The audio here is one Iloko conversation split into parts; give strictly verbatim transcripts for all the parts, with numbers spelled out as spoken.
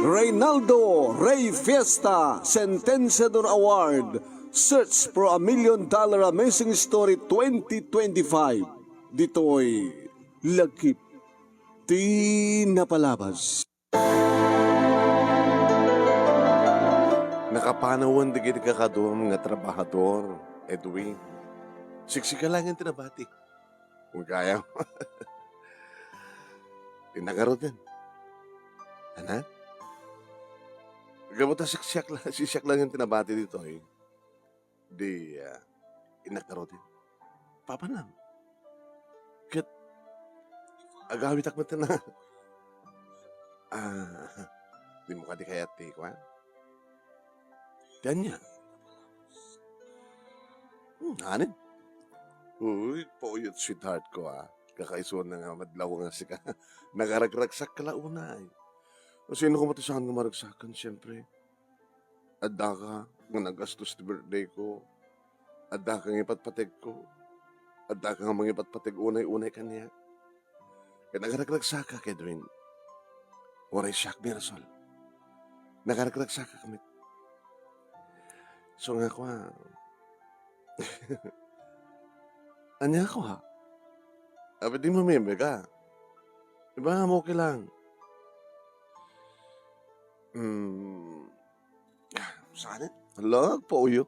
Reynaldo Rey Fiesta Sentenciador Award, Search for a Million Dollar Amazing Story twenty twenty-five. Ditoy lagip ti napalabas. Nakapanawen dagiti kakaduam nga trabahador, Edwin. Siksika laeng ti nabati. Ugayam. Inna ngaruden. Anak? Gapu ta siksiak la-, siksiak laeng ti nabati ditoy. Di, ah, innak ngaruden. Papanam. Ket agawitak met na. Ah, dimo kadi kayat ti kuan? Ti ania? Hmm, anen? Uy, pauyot, sweetheart ko, ah. Kakaisuan na nga madlaw nga sika. Nagaragragsak ka la unay. Sino koma ti saan nga maragsakan, siyempre? Addaka nga nagastos ti birthday ko. Addaka nga ipatpategko. Addaka nga mangipatpateg unay-unay kaniak. Ket nagaragragsaka, Edwin. Uray siak, Mirasol. Nagaragragsaka met. So nga kua, ania kua? Apay dimo mimika? Iba nga mo kilang. Hmm. Saan? Hala, agpauyo.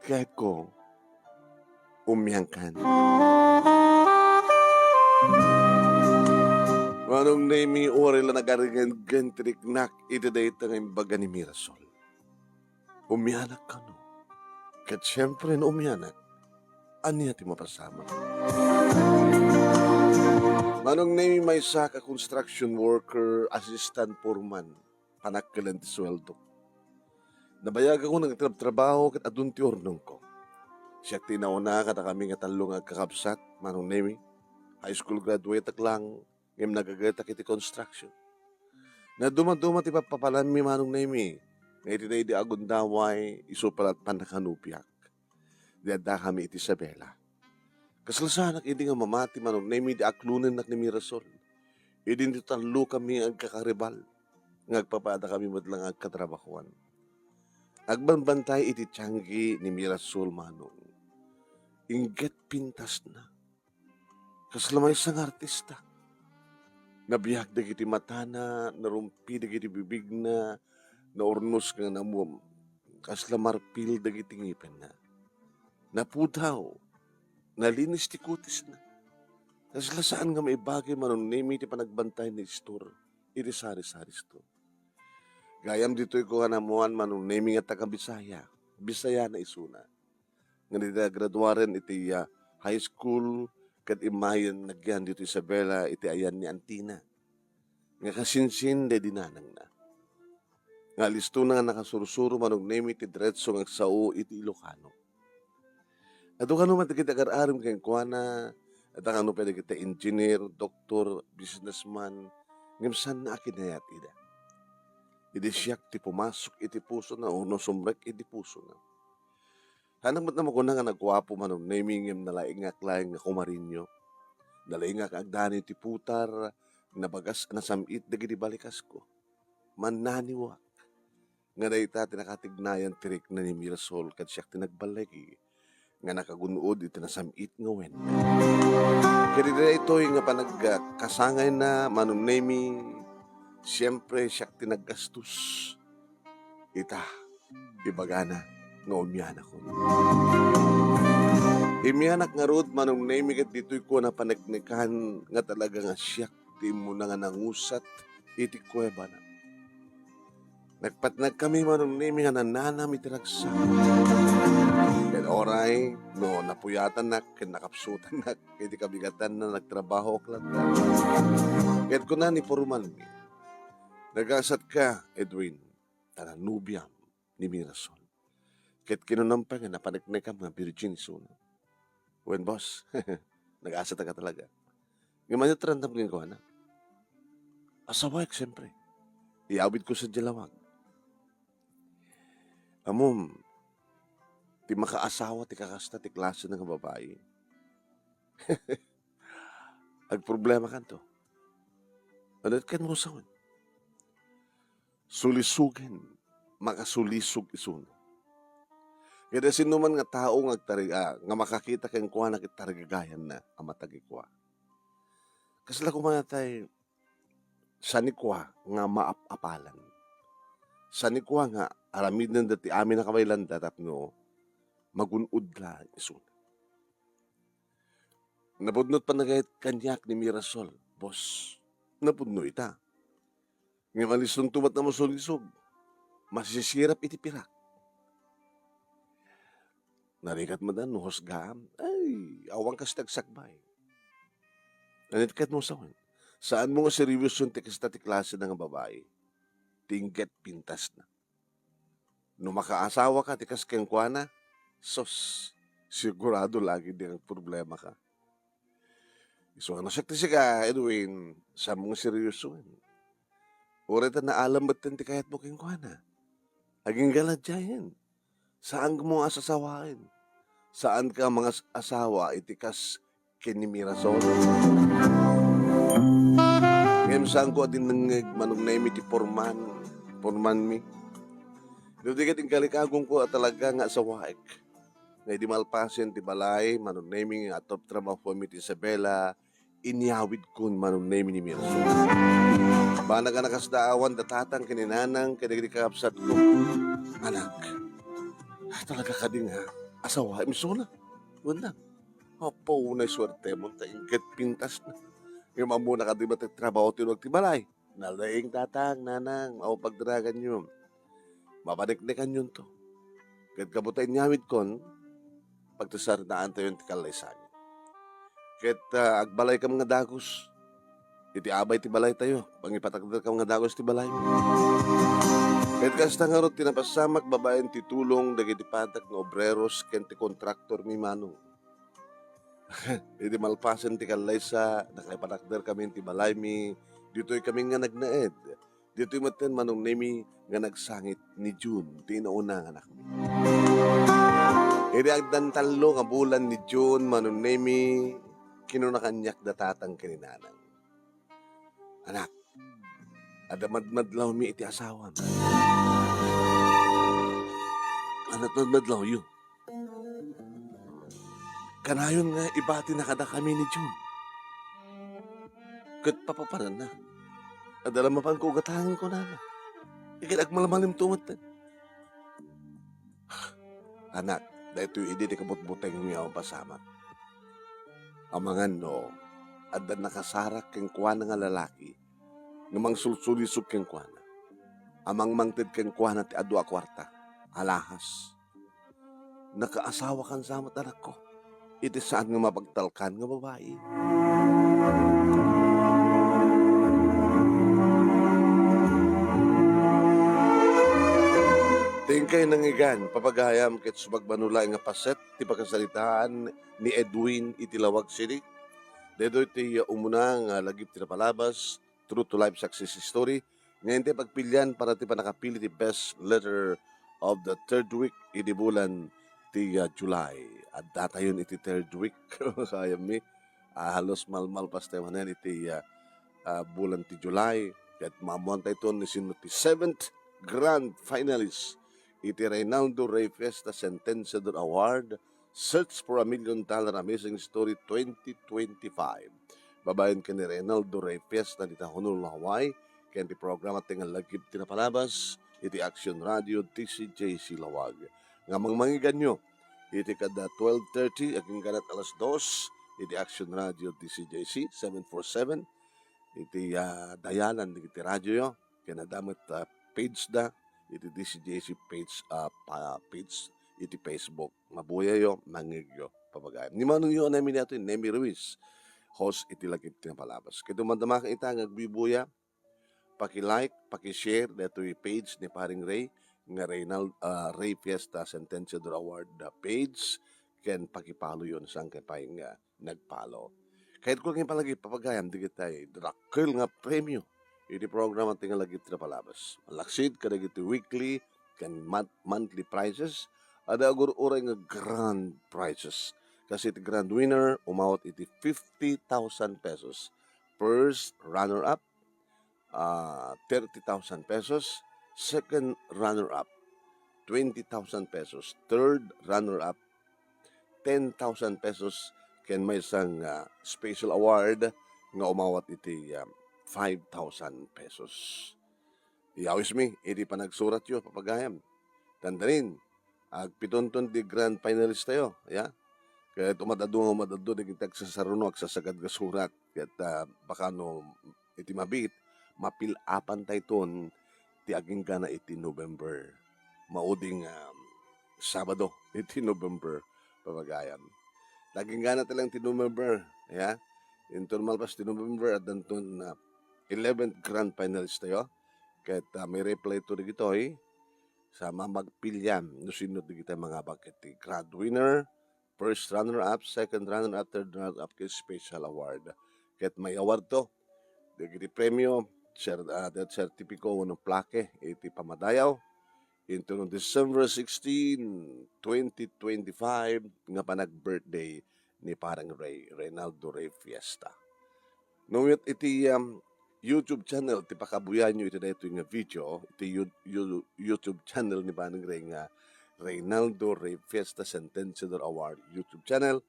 Kayatko, umiangkan. Manong Nemi, uray la nagaringan ti riknak iti dayta nga imbaga ni Mirasol. Umianak kano. Ket siempre, no umianak, ania ti mapasamak? Manong Nemi, maysaak a construction worker, assistant foreman. Panakkelan ti sueldo. Nabayagakon nga agtrabtrabaho ket adun ti urnongko. Siak ti inauna kadakami nga tallo nga agkakabsat, Manong Nemi. High school graduate-ak lang, ngem nagagetak iti construction. Nadumaduma ti pappapalanmi, Manong Nemi, nga iti daydi a gundaway, isu pay la ti pannakanupiak. Di addakami iti Isabela. Kasla saanak idi nga mamati, Manong Nemi, di aklonennak ni Mirasol. Idin ti tallokami nga agkakaribal, nga agpapadakami met la nga agkatrabahoan. Agbanbantay iti tianggi ni Mirasol, Manong. Inggit pintasna. Kasla maysa nga artista. Nabiag dagiti matana, narumpi dagiti bibigna, naurnos nga namuam. Kasla marpil dagiti ngipenna. Napudaw, nalinis ti kutisna. Kasla saan nga maibagi, Manong Nemi, ti panagbantay ni Istor iti sari-sari store. Gayam ditoy ko nga naammoan, Manong Nemi, nga taga-Bisaya. Bisayana isuna. Ngem iti nagraduaren iti, ah, high school, ket immayen nagyan ditoy Isabela iti ayan ni antina. Nga kasinsin daydi nanangna. Nga alistona nga nakasursuro, Manong Nemi, ti diretso nga agsao iti Ilocano. Adu kano met dagiti agar-arim kenkuana, adda kano pay dagiti engineer, doktor, businessman, ngem saanna a kinayat ida. Idi siak ti pumasok iti pusona, wenno sumrek iti pusona. Saanak met a makuna nga naguapo, Manong Nemi, ngem nalaingak laeng nga kumarinyo. Nalaingak agdanay ti putar, nabagas a nasam-it dagiti balikasko. Mannaniwak nga dayta ti nakatignayan ti rikna ni Mirasol ket siak ti nagballigi nga nakagun-od iti nasam-it nga wenna. Ket iti daytoy nga panagkasangayna, Manong Nemi, siempre, siak ti naggastos. Ita, ibagana nga umianakon. Imianak ngarud, Manong Nemi, ket ditoy ko napaneknekan nga talaga nga siak ti immuna nga nangusat iti kuebana. Nagpatnagkami, Manong Nemi, nga nananam iti ragsak. Ket uray no napuyatanak ken nakapsutannak iti kabigatanna, nagtrabahoak latta. Ket kuna ni foremanmi, "Nagasatka, Edwin, ta nobiam ni Mirasol." Ket kinunam pay nga napaneknekam nga virgin isuna. Wen, boss, nagasatka talaga. Ngem ania ti randam kenkuana? Asawaek, siempre. Iyawidko sadiay lawag. Ammom, ti makaasawa ti kakasta ti klasena nga babai, agproblemakanto. Ano ket mo sawen? Sulisogen, makasulisog isuna. Ket sinuman nga tao nga agtari-, ah, nga makakita kenkuana ket tarigagayanna a matagikua. Kasla koma tay sanikua nga maap-apalan. Sanikua nga aramidenda ti amin a kabaelanda tapno magun-od laeng isuna. Napudno pay gayat kaniak ni Mirasol, boss. Napudno ita. Ngem alisonto met a masulisog. Masisirap iti pirak. Narigat met a no husgaam. Ay, awan kas ti agsakbay. Ania ti ket mo sawen? Saanmo nga seryoson ti kasta ti klase na nga babai. Ti inggit pintasna. No makaasawa ka ti kas kenkuana, sus, sigurado lagi di agproblema ka. Isu nga no siak ti sika, Edwin, saanmo nga seryosoen. Uray ta naalam metten ti kayatmo kenkuana. Agingga ladiayen. Saanmo nga asasawaen. Saanka nga mangas-asawa iti kas ken ni Mirasol. Ngem saanko a dinnengngeg manong Nemi ti porman, pormanmi. No di ket inkalikagongko a talaga nga asawaek. Nga idi malpasen ti balay, manong Nemi nga atop trabahomi ti Isabela, inyawidkon manong Nemi ni Mirasol. Banag a nakasdaawan da tatang ken ni nanang ken dagiti kakabsatko. Anak, talaga kadi nga asawaem isuna? Wen lang. Apo, unay suertemon ta inggit pintasna. Ngem ammona kadi met ti trabaho ti inuag ti balay. Nalaing tatang, nanang, mao pagdaraganyo. Mapaneknekanyonto. Ket gapu ta inyawidkon, pagtusarnaantayon ti kallaysayo. Ket, ah, agbalaykam nga dagus iti abay ti balaytayo, pangipatakderkam nga dagus ti balaymi. Ket kasta ngarud ti napasamak babaen ti tulong dagiti patag nga obreros ken ti kontraktormi manong. Idi malpasen ti kallaysa, nakaipatakderkami ti balaymi, ditoy kami nga nagnaed. Ditoy metten manong Nemi nga nagsangit ni June, ti inauna nga anakmi. Idi agdan tallo nga bulan ni June, manong Nemi, kinuna kaniak da tatang ken ni nanang, "Anak, adda madmadlawmi iti asawam." "Ania ti madmadlawyo?" "Kanayon nga ibatina kadakami ni June. Ket papapananna. Adda la mapanko ugatangen," kunana. Ket agmalmalimto metten. Anak, daytoy idi ti kabutbutengmi a mapasamak. Amangan no, adda nakasarak kenkuana nga lalaki nga mangsulsulisog kenkuana, a mangmangted kenkuana ti adu a kuarta, alahas. Nakaasawakan sa met anakko iti saan nga mapagtalkan nga babai. Ti inkay nangngegan, papagayam, ket sumagmamano laeng nga paset ti pakasaritaan ni Edwin iti Laoag City. Daytoy ti umuna nga lagip ti napalabas, True to Life Success Story, nga intay pagpilian para ti pannakapili ti best letter of the third week idi bulan ti, ah, July. Addatayon iti third week, kayammi. Ah, halos malmalpas tayo manen iti, ah, ah, bulan ti July. Ket maammoan tayo ni sino ti seventh grand finalist iti Reynaldo Rey Fiesta Sentenciador Award, Search for a Million Dollar Amazing Story twenty twenty-five. Babaen ken ni Reynaldo Rey Fiesta dita Honolulu, Hawaii, ken ti programa ti nga lagip ti napalabas iti Action Radio D C J C Laoag. Nga mangmangiganyo iti kada twelve thirty agingga alas dos iti Action Radio D C J C seven four seven iti, ah, dayalan dagiti radioyo, ken adda met, ah, page da iti D C J C page, ah, pa-, page iti Facebook. Mabuyayo, mangngegyo, papagayam. Ni manongyo a Nemi daytoy, Nemi Ruiz, host iti lagip ti napalabas. Ket madama ita nga agbubuya, paki-like, paki-share daytoy page ni Paring Rey nga Reynald, ah, Rey Fiesta Sentenciador Award, ah, page, ken paki-follow-yon saan kay pay nga nag-follow. Kayatko nga ipalagip, papagayam, dagiti dakkel nga premio iti programa ti nga lagip ti napalabas. Malaksid kadagiti weekly ken mon-, monthly prizes, adda agur-uray nga grand prizes. Kasi ti grand winner, umawat iti fifty thousand pesos. First runner-up, ah, thirty thousand pesos, second runner-up, twenty thousand pesos, third runner-up, ten thousand pesos, ken maysa nga special award nga umawat iti, ah, five thousand pesos. Iyawismi iti panagsuratyo, papagayam. Tandanin, agpitonton ti grand finalist tayo, ya. Ket umad-adu nga umad-adu dagiti agsasaruno, agsasagad nga surat, ket, ah, baka no iti mabiit, mapil-apan tayton ti aginggana iti November. Mauding, um, Sabado iti November, papagayam. Ti aginggana ti lang ti November, ya. Inton malpas ti November, addanton, ah, eleventh grand finalist tayo. Ket, ah, may replay to digitoy sa mamagpiliam no sino digitay mangabak iti grand winner, first runner-up, second runner-up, third runner-up, ken special award. Ket may award to. Dagiti premio, cer-, ah, death certificate wenno plaque iti pamadayaw. Inton December sixteen, twenty twenty-five, nga panag-birthday ni Parang Ray, Reynaldo Ray Fiesta. No met iti, um, YouTube channel ti pakabuyaenyo iti daytoy nga video, iti You-, You-, YouTube channel ni Parang Ray nga Reynaldo Ray Fiesta Sentenciador Award YouTube channel,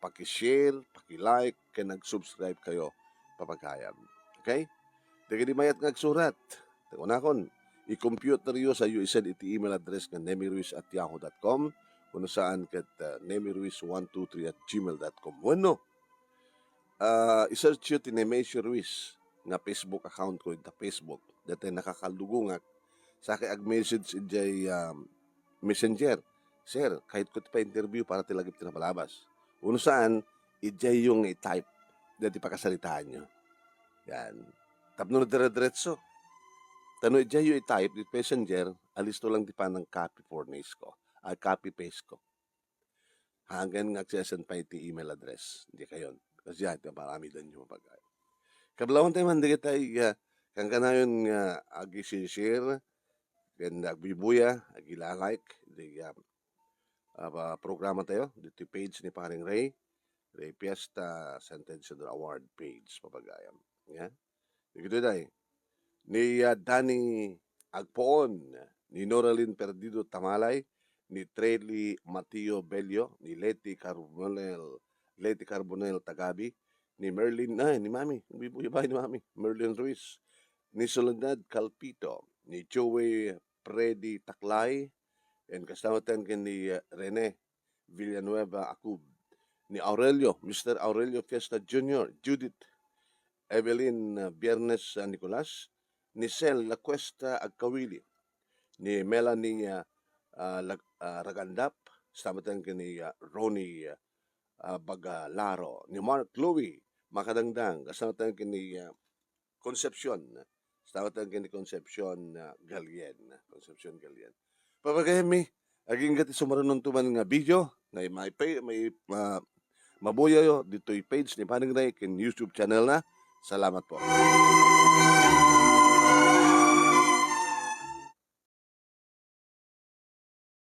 paki-share, paki-like, ken nag-subscribe kayo, papagayam. Okay? Dagiti mayat nga agsurat, ti kunakon, i-computeryo sa yu isend iti email address nga nemiruiz at yahoo dot com, wenno saan ket, uh, nemiruiz one two three at gmail dot com. Wenno, ah, i-search yo ti Nemesio Ruiz nga Facebook account ko ita Facebook. Daytoy nakakalugongak. Sa kay ag-message idiay, um, Messenger, "Sir, kayatko ti pa-interview para ti lagip ti napalabas." Wenno saan, idiay yo nga i-type daytoy pakasaritaanyo. Yan. Tapno dire-diretso. Ta no idiay yo i-type iti Messenger, alisto lang ti panang copy furnace ko, ay, copy paste ko. Haangan nga agsesend pay ti email address. Dikayon. Kasi iti aparamidanyo, papagayam. Kablawan tayo man, dagitay, ah, kankanayon nga agi-share, ken agbubuya, agila-like, di, ah, ah, programa tayo, dito page ni Pareng Ray, Ray Fiesta Sentenciador Award page, papagayam. Ya? Dagitoy day, ni, ah, Danny Agpoon, ni Noralyn Perdido Tamalay, ni Trely Mateo Bello, ni Leti Carbonel, Leti Carbonel Tagabi, ni Merlin, ay, ni Mami, umibuya ba ni Mami? Merlin Ruiz, ni Soledad Calpito, ni Joey Freddy Taklay, and kastamatan ken ni, ah, Rene Villanueva Acub, ni Aurelio, Mister Aurelio Fiesta Junior, Judith Evelyn, ah, Biernes, ah, Nicolas, ni Sel La Cuesta Agkawili, ni Melanie, ah, ah, Lag-, ah, Ragandap, kastamatan ken ni, ah, Ronnie, ah, Bagalaro, ni Mark Louie Makadangdang, kastamatan ken ni, ah, Concepcion. Kastamatan ken ni Concepcion, ah, Galien. Concepcion Galien. Papagayammi, agingga ti sumaruno man nga video, nga may pay, may, ah, mabuyayo ditoy page ni Pareng Ray ken YouTube channel na. Salamat po.